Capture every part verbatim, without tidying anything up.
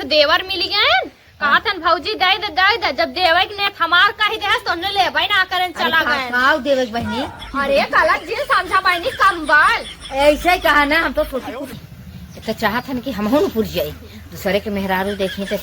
देवर मिली गए, कहत हन भौजी दे दे, दे दे। जब देवे के नेत हमार कही दे, तो उन्हें लेबे ना करन, अरे चला का, गए। का देवे के बहिनी? अरे काला जींस समझा बहिनी, कंबल। ऐसे ही कहा ना, हम तो सोची कुछ। तो चाहत हन कि हमहू न पुर जाई, दूसरे के मेहरारू देखी तो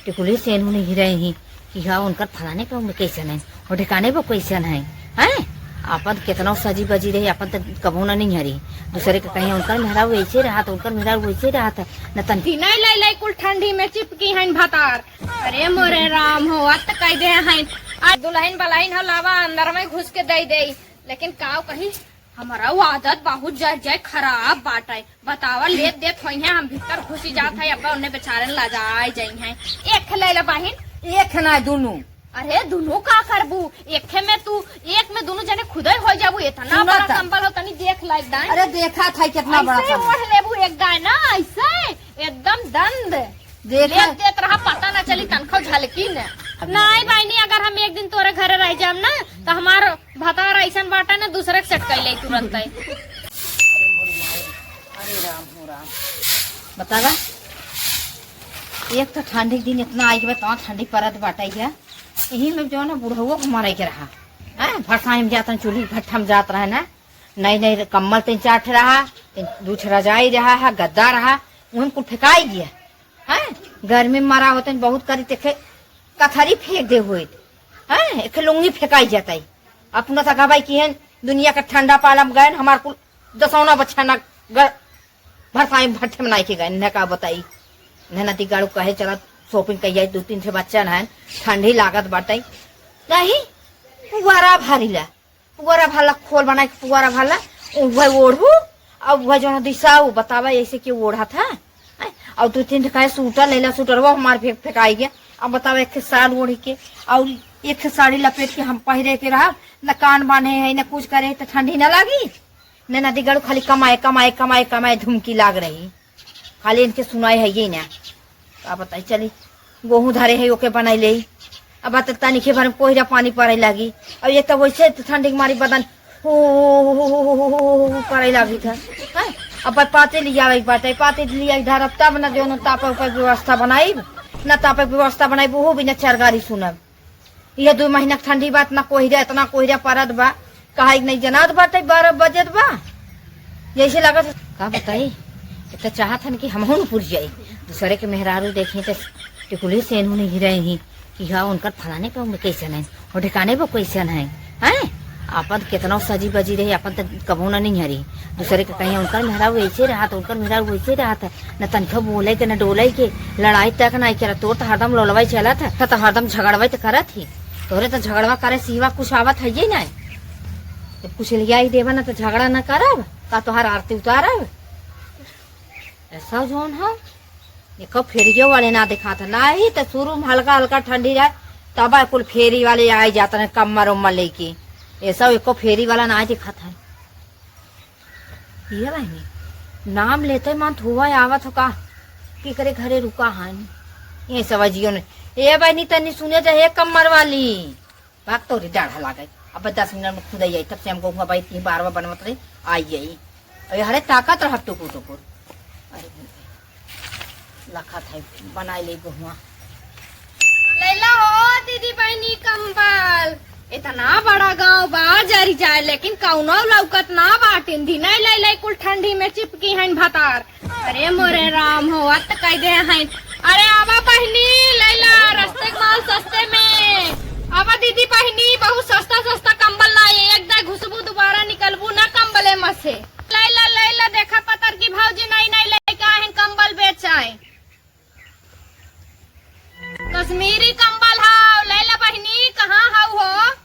टिकुली से इन्होंने ही रहे ही कि हाँ, उनकर फलाने के उम्र कैसन है, और ठिकाने वो कैसन है, हैं? अपन कितना सजी बजी रही, अपन तो कबो ना नहीं हरी। दूसरे के कहीं उनकर मेहरारू ऐसे रहा, तो उनकर मेहरारू वैसे रहा था, न तन दिनाई लाई लाई कुल ठंडी में चिपकी हन भतार। अरे मोरे राम हो, अत कह दे हैं। आ दुल्हन बलहन हो, लावा अंदर में घुस के दे दे। लेकिन काव कही, हमारा वो आदत बहुत जर जाए खराब बाटे। बतावा, लेत देत होई हैं, हम भीतर घुसी जात है, अब उन्हें बेचारन ला जाए जाई हैं। एक ले ले बहिन। एक ना, दुनू। अरे दुनू का करबू? एक में तू, एक में दुनू जने खुदे हो जाबू। इतना सुनो बड़ा त। कंबल हो, तनी देख लाइक दाए। अरे देखा था कितना बड़ा ऐसे कंबल। ओढ़ लेबू एक दाए ना, ऐसे एकदम दंद। देख। लेत देत रहा, पता ना चली तनखो झलकी न। नहीं बहिनी, अगर हम एक दिन तोरे घरे रह जाम ना, तो हमार भतार ऐसन बाटा ना, दूसरे के सेट कर ले तुरंत है। अरे राम हो राम। बतावा, एक तो ठंडी के दिन इतना आई के बाद, तहाँ ठंडी परत बाटे है, यही में जो ना बुढ़वो के मारे के रहा, हैं? भरसाई में जातन, चूल्ही भट्ठा में जात रहे ना, नई नई कम्बल तीन चार ठे रहा, तीन दू ठे रजाई रहा है, गद्दा रहा, उहम कुल फेंकाई गया। हैं? गर्मी में मरा होते हैं, बहुत करी तेखे कथरी फेंक दे होइत। हैं? एक लुंगी फेंकाई जाता है। अपना तो गवाई की है, दुनिया का ठंडा पाला में गए, हमार कुल दसौना बच्चा ना गर-, भरसाई भट्ठे में नाई के गए, न का बताई। न नदी गाड़ू कहे चला shopping कही जाए, दो तीन ठे बच्चा न है, ठंडी लागत बाटे। नहीं, पुआरा भारी ला। पुअरा भला खोल बनाए के पुअरा भला, उहे ओढ़ू, अउ उहे जौन दिसाऊ बतावा ऐसे के ओढ़त है। हैं? अउ दू तीन ठे कहे सूटर लेला, सूटरवा हमार फेंक फेंकाई गया। अब बतावा एक ठे साल ओढ़ी के, अउ एक ठे साड़ी लपेट के हम पहिरे के रहब, न कान बांधे है, न कुछ करे, त ठंडी न लागी? न नदी गड़ू खाली कमाए, कमाए, कमाए, कमाए धुमकी लाग रही। खाली इनके सुनाई है ये ना। का बताई, चली, गोहूँ धरे है, ओके बनाई लेई। अब बात तनी के भर में कोहरा पानी पड़े लागी। अब ये तो वैसे तो ठंडी के मारी बदन हु, हु, हु, करे लागी था। हैं? अब पाती लियावे के बाटे, पाती लिया के धरब, तब न जौन तापे ऊपर व्यवस्था बनाई, न तापे व्यवस्था बनाई, वो भी न चार गारी सुनब। ये दू महीना के ठंडी बात, ना कोहरा, इतना कोहरा परत बा, कहा एक नहीं जनात बाटे, बारह बजत बा, यही से लागत। का बताई, इतना चाहत हन कि हमहू न पुर जाई, दूसरे के मेहरारू देखी त टिकुली से इन्होंने ही रहे ही कि हाँ, उनकर फलाने के उम्र कैसन है, वो ठिकाने वो कैसन है, हैं? अपन कितना सजी बजी रही, अपन त कबो ना नहीं हरी। दूसरे के कहीं उनकर मेहरारू ऐसे रहा, तो उनकर मेहरारू वैसे रहा था, न तनखो बोले के, न डोले के, लड़ाई तक नहीं करा। तोर तो हरदम लोलवाई चलत है, तो हरदम झगड़वाई तो करत ही। तोरे तो झगड़वा करे सिवा कुछ आवत है ही नहीं। जब कुछ लिया ही देबा ना तो झगड़ा ना करब, का तोहार आरती उतारब? ऐसा जौन है, देखो फेरियो वाले ना दिखात है, ना ही तो शुरू में हल्का हल्का ठंडी रहे, तब कुल फेरी वाले आए जाते हैं कम्मर उम्मर लेके। ऐसा एको फेरी वाला ना दिखात है। ये बहिनी, नाम लेते मन थुआ आवत हो का? केकरे घरे रुका हान? ये सवाजियो ने। ए बहिनी, तनी सुने जा, हे कम्मर वाली। भाग तोरी डाढ़ा लागे। अब दस मिनट में खुद आई, तब से हम गोहुआ बाई तीन बारवा बनवत रही, आई आई। अरे हरे ताकत रह टुकुर टुकुर। अरे लखा था, बनाई ले गोहुआ। लैला हो दीदी बहिनी कंबल, इतना बड़ा गांव बा जरी जाए, लेकिन कौनो लौकत ना बाटिन। दिनाई लैला कुल ठंडी में चिपकी हन भतार। अरे मोरे राम हो, अत कह दे हैं। अरे आवा बहिनी, लैला रस्ते के माल सस्ते में। आवा दीदी बहिनी, बहुत सस्ता सस्ता कंबल लाए, एक दाई घुसबू दोबारा निकलबू ना कंबले में से। लैला लैला, देखा पतर की भौजी नई नई लेके आए हैं कंबल बेचाए। कश्मीरी कंबल हाव, लैला बहिनी, कहाँ हाउ हो?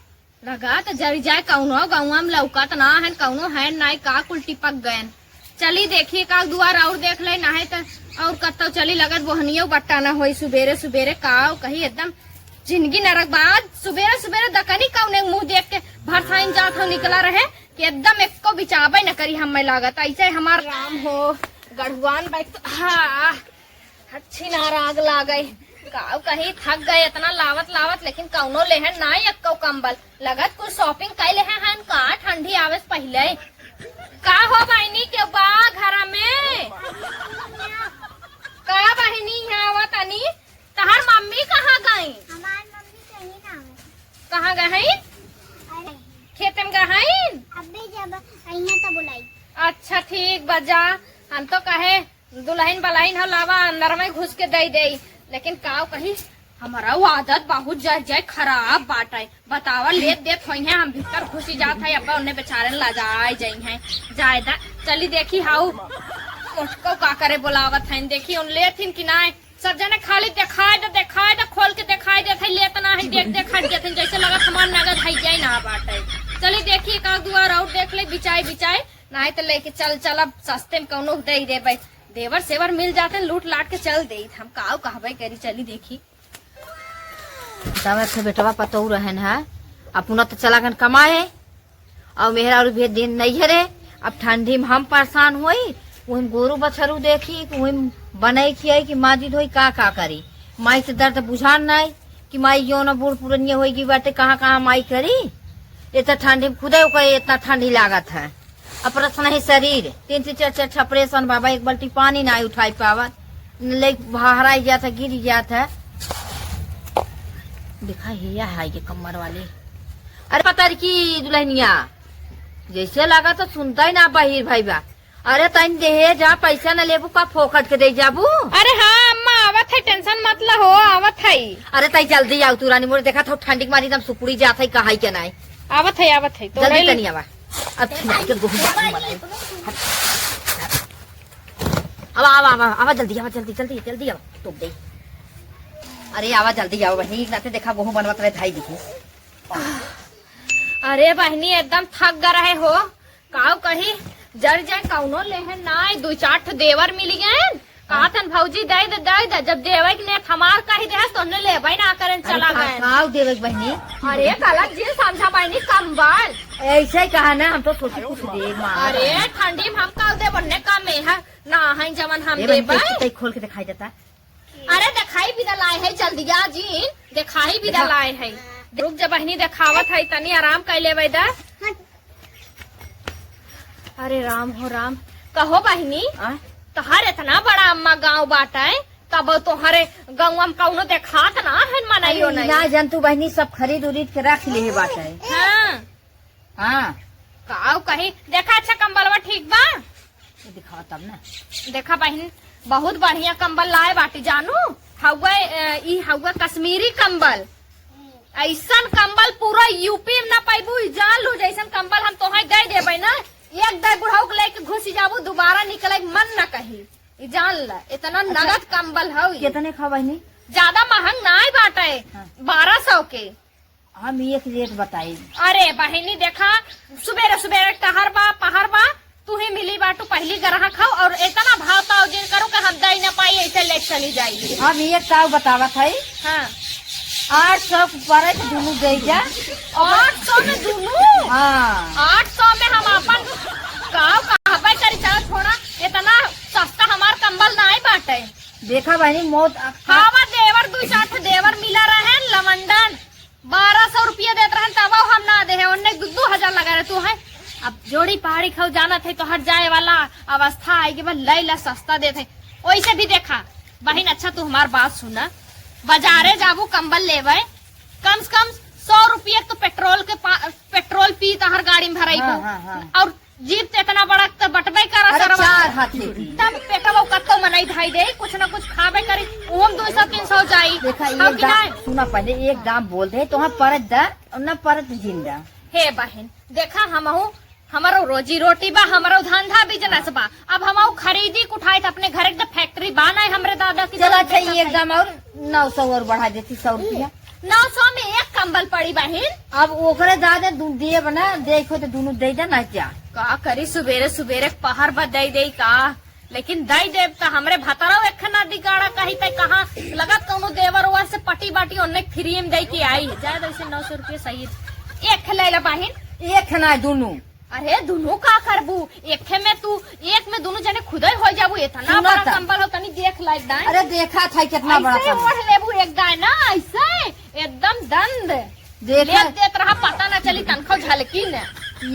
लगा त जरी जाए, कौनो गौवा में लौकत ना हन, कौनो है नाई, का कुल टिपक गयन। चली देखी का दुआर और देख ले, ना है त और कत्तो चली, लगत बोहनियो बट्टा ना होई सुबेरे सुबेरे, का कही एकदम जिंदगी नरक बा। आज सुबेरे सुबेरे दकनी कौने मुंह देख के भरसाइन जात हो निकला रहे कि एकदम एको बिचाबे न करी हमें लागत। ऐसे हमार राम हो गढ़ुआन बैठ, हाँ। अच्छी नार आग लागे। काऊ कही थक गए इतना लावत लावत, लेकिन कौनो लेहन ना एक्को कंबल। लगत कुछ shopping कई लेहे हन का ठंडी आवे से पहिले। का हो बहिनी, के बा घर में? का बहिनी, यहाँ आवा तनी। जा, हम तो कहे दुलहिन बलहिन हो, लावा अंदर में घुस के दइ देई, लेकिन काव कही, हमरा उ आदत बहुत जर जर खराब बाटे। बतावा, लेत देत होइहैं, हम भीतर घुसी जात है, अब्बा उन्हें बेचारे लजाए जइहैं। जाए दा, चली देखी हाउ मोटको का करे बोलावत हैं, देखी उन लेथिन कि नाय। सब जने खाली देखाए द, देखाए द, खोल के देखाए देत है, लेत ना है, देख देख हट जात हैं, जैसे लगत हमार नगद है जाए ना बाटे। चली देखी एक आध दुआर और देख ले, बिचाई बिचाई, नाय तो लेके चल, चल, अब सस्ते में कौनो दे देबे। देवर सेवर मिल जाते, लूट लाट के चल देइत। हम काउ कहबे करी, चली देखी। तब से बेटवा पतोह रहन है, अपना तो चला गन कमाए, और मेहरा और भेज दिन नहीं है रे। अब ठंडी में हम परेशान होई, वही गोरू बछरू देखी, वही बनाई खियाई कि माजी धोई का का करी। माई से दर्द बुझान नहीं कि माई जो ना बूढ़ पुरनिया होई गई बाटे, कहाँ कहाँ माई करी। इतना ठंडी में खुदे ओकर इतना ठंडी लागत है। अपरस नहीं शरीर, तीन से चार चार छपरेशन बाबा, एक बाल्टी पानी ना उठाई पावत, ले बहराई जात है, गिर जात है। देखा, हे या है ये कमर वाली। अरे पतर की दुल्हनिया, जैसे लगा तो सुनता ही ना बहिर भाई बा। अरे तैं देहे जा, पैसा न लेबू का, फोकट के दे जाबू? अरे हाँ अम्मा, आवत है, टेंशन मत ला हो, आवत है। अरे तैं जल्दी आउ तू रानी मोरे, देखा था ठंडी के मारी एकदम सुकुड़ी जात है, कहाई के नाई। आवत है, आवत है, तो जल्दी ले ले। तनी आवा। अब खिलाई के गोहूं बाटी बनाई। आवा, आवा, आवा, आवा, जल्दी आवा, जल्दी, जल्दी, जल्दी आवा, टोप दे। अरे आवा, जल्दी आवा बहिनी, एक नाते देखा गोहूं बनवत रहे, धाई दिखी। अरे बहिनी, एकदम थक ग रहे हो, काउ कही, जर जाए कौनो लेहन नाय, दुइ चार ठो देवर मिल गए। कहत हन, "भौजी, दे दे, दे दे।" जब देवे के नेत हमार कही देहस, तो उन्हें लेबे ना करें, अरे, चला का, गए। काउ देवे के बहिनी? अरे, गलत जिन समझा बहिनी, कंबल। ऐसे ही कहा ना, हम तो सोची कुछ दे मार। अरे, ठंडी में हम काउ देब, उन्हें कम है, ना है जवन हम ए बहिनी, देबे। तै, तै खोल के दिखाई देता। अरे, दिखाई भी लाए है, जल्दी आ जी, दिखाई भी देखा। लाए है। रुक जा बहिनी, दिखावत है, तनी आराम कर लेवे दा। अरे राम हो राम, कहो बहिनी, आ? तोहर इतना बड़ा अम्मा गाँव बाटे, तब तोहरे गाँव में कौनो देखात ना है, मनइयो अरे नहीं। ना जन तू बहिनी, सब खरीद उरीद के रख ले बाटे। हाँ। हाँ। काउ कही, देखा अच्छा कंबलवा ठीक बा? ये दिखावा तब ना। देखा बहिन, बहुत बढ़िया कंबल लाए बाटी जानू। हउवे, अ, ई हउवे कश्मीरी कंबल। ऐसन कंबल पूरा यूपी में ना पाइबू, ई जान लू, जैसन कंबल हम तोहे दे देबे ना, एक दाई बुढ़ऊ के लेके घुस जाबू, दोबारा निकले के मन ना कही। ई जान ला, इतना अच्छा, नगद कंबल हौ ई। कितने का बहिनी? ज्यादा महंग नाई बाटे, हाँ। बारह सौ के। हम एक रेट बताई। अरे बहिनी देखा, सुबेरे सुबेरे टहर बा, पहर बा, तू ही मिली बाटू, पहली ग्राहक हौ, और इतना भाव ताव जिन करू कि हम दे न पाई, ऐसे ले चली जाई। हम एक ताव बतावत है। हाँ। आठ सौ के पड़े तो दुनू दे जा। आठ सौ में दुनू? हाँ। आठ सौ में हम अपन काव कहबे करी, चलो छोड़ा, इतना सस्ता हमार कंबल नाई बाटे। देखा बहिनी, मौत अक्का हवा देवर, दू चार ठो देवर मिला रहे, लवंडन। बारह सौ रुपया देत रहन, तब हम ना देहे, ओन्ने दू, दू हजार लगा रहे तू है। अब जोड़ी पहाड़ी खाऊ जानत है, तोहर जाए वाला अवस्था आएगी, बस लैला सस्ता देत है। ओइसे भी देखा, बहिन, अच्छा तू हमार बात सुना, बाजारे जाबू कंबल लेवे, कम से कम सौ रुपया तो पेट्रोल के पा-, पेट्रोल पी तोहर गाड़ी में भराई हाँ, दू। हाँ, हाँ। और जीप तो इतना बड़ा तो बटबे करा अरे सरवा। चार हाथी की। तब पेटवा कत्तो मनई धाई दे, कुछ ना कुछ खाबे करी, ओम दो सौ तीन सौ जाई। देखा, हम एक कि दाम, नहीं? सुना पहले, एक दाम बोल दे, तो हम परत दा, और ना परत जिंदा। हे बहन, देखा, हमहू, हमरो रोजी रोटी बा, हमरो धंधा बिजनेस बा। अब हमहू खरीदी के उठाई त अपने घर के फैक्ट्री बा नहीं, हमरे दादा की चला, तरह अच्छा, देखा एक था। दाम और नौ सौ और बढ़ा देती, सौ रुपया। नौ सौ में एक कंबल पड़ी बहिन। अब ओकरे दादे दू देब ना, देखो तो दुनू दे दे ना जा। का करी, सुबेरे सुबेरे पहर बा दे दे का, लेकिन दे देब त हमरे भतरो एक ना दिगाड़ा कही तै कहाँ लगत कौनो देवर ओवर से पटी बाटी ओन्ने फ्री में दे के आई। जाए दे से नौ सौ रुपये सही। एक ले ले बहिन। एक ना दुनू। अरे दुनू का करबू? एके में तू, एक में दुनू जने खुदे हो जाबू, इतना सुना बड़ा त। कंबल हो, तनी देख लायक दाएं। अरे देखा था कितना बड़ा ऐसे कंबल। ओढ़ लेबू एक दाएं ना, ऐसे एकदम दंद। देखा। लेत देत रहा, पता ना चली तनखो झलकी न।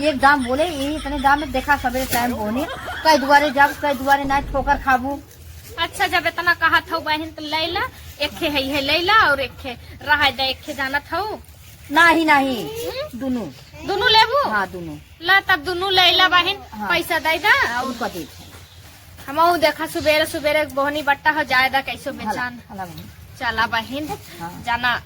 ये दाम बोले, ये इतने दाम में देखा सबेरे टाइम बोने, कई दुआरे जाबू, कई दुआरे ना ठोकर खाबू। अच्छा, जब इतना कहा था बहन तो ले ला, एके है, है ले ला और एके रहा दे, एके जाना था। नहीं, नहीं, हम्म? दुनू। दुनू लेबू? हाँ, दुनू। ला तब दुनू ले ला बहिन, हाँ। पैसा दे दा। उनका दे दे। हमहू देखा सुबेरे सुबेरे बोहनी बट्टा हो जाए दा कैसो बेचान। चला बहिन। हाँ। जाना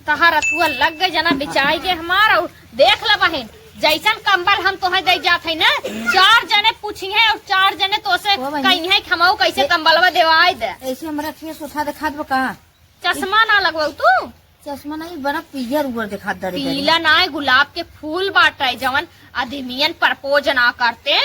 तहार अथुआ लग गए जना बिचाई के हमार। और देख ला बहिन, जैसन कंबल हम तोहे दे जात है ना, चार जने पूछी है और चार जने तोसे कही है कि हमहू कैसे कंबलवा देवाई दे। ऐसे हमरा फेस उठा दिखात बा का? चश्मा ना लगवाऊ तू? चश्मा नहीं, बड़ा पीयर उअर दिखात दरे दरे। पीला ना है, गुलाब के फूल बाटे, जवन आदमियन प्रपोज ना करते,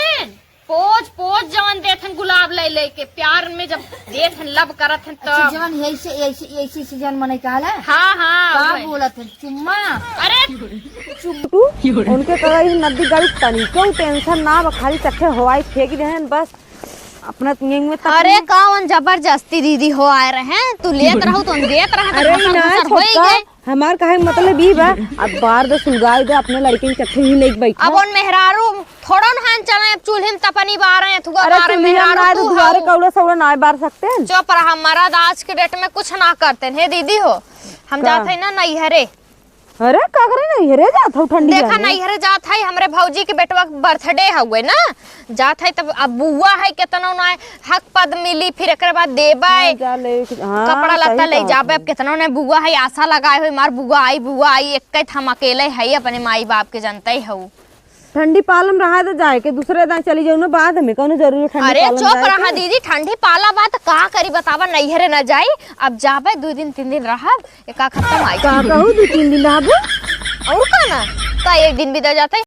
पोज पोज जवन देत हन गुलाब ले लेके, प्यार में जब देत हन, लव करत हन अच्छा, तब। जवन ऐसे ऐसे ऐसे सीजन मने कहला? हाँ हाँ, का वही। बोलत हन चुम्मा? अरे चुप। उनके कहा ई नदी गाड़ी तनिको टेंशन ना बा, खाली चक्के हवाई फेंक देहन बस। अपना तुम में तक अरे कौन जबरदस्ती दीदी हो आए रहे, तू लेत रहू तो हम देत रहे, तो अरे घसर ना घसर होई छोटका, गए। हमार कहे के मतलब ई बा, अब बार दे सुलगाई दे, अपने लड़के के चक्के ही लेके बैठा। अब उन मेहरारू थोड़न हन चले, अब चूल्हे में तपनी बारे, थुआ अरे बारे, चूल्हे मेहरारू ना, तू दुआरे हऊ। कौड़ा सौड़ा ना बार सकते हैं। चुप रहा, मरद आज के डेट में कुछ ना करते हैं। हे दीदी हो, हम का? जात है ना नैहरे। अरे का करे नैहरे जात हो ठंडी देखा, में? नैहरे जात है, हमरे भौजी के बेटवा के बर्थडे हउए ना, जात है तब अब बुआ है केतनो ना हक पद मिली, फिर एकरे बाद देबै, हाँ, जा ले, हाँ, कपड़ा सही लत्ता ले कहत जाबे। है। अब केतनो ने बुआ है, आशा लगाए हुए मार बुआ आई, बुआ आई, एक हम अकेले है अपने माई बाप के, जनते हऊ। ठंडी पाला में रहा दे जाए के, दूसरे दाएं चली जाऊ ना बाद में, कौनो जरूरी ठंडी अरे पाला में चुप जाए रहा के? दीदी, ठंडी पाला बा त का करी बतावा, नैहरे न जाई, अब जाबे दो दिन तीन दिन रहब, एक आध हफ्ता में आई। का कहू, दो तीन दिन रहबो? और का ना, का एक दिन बिता जाते,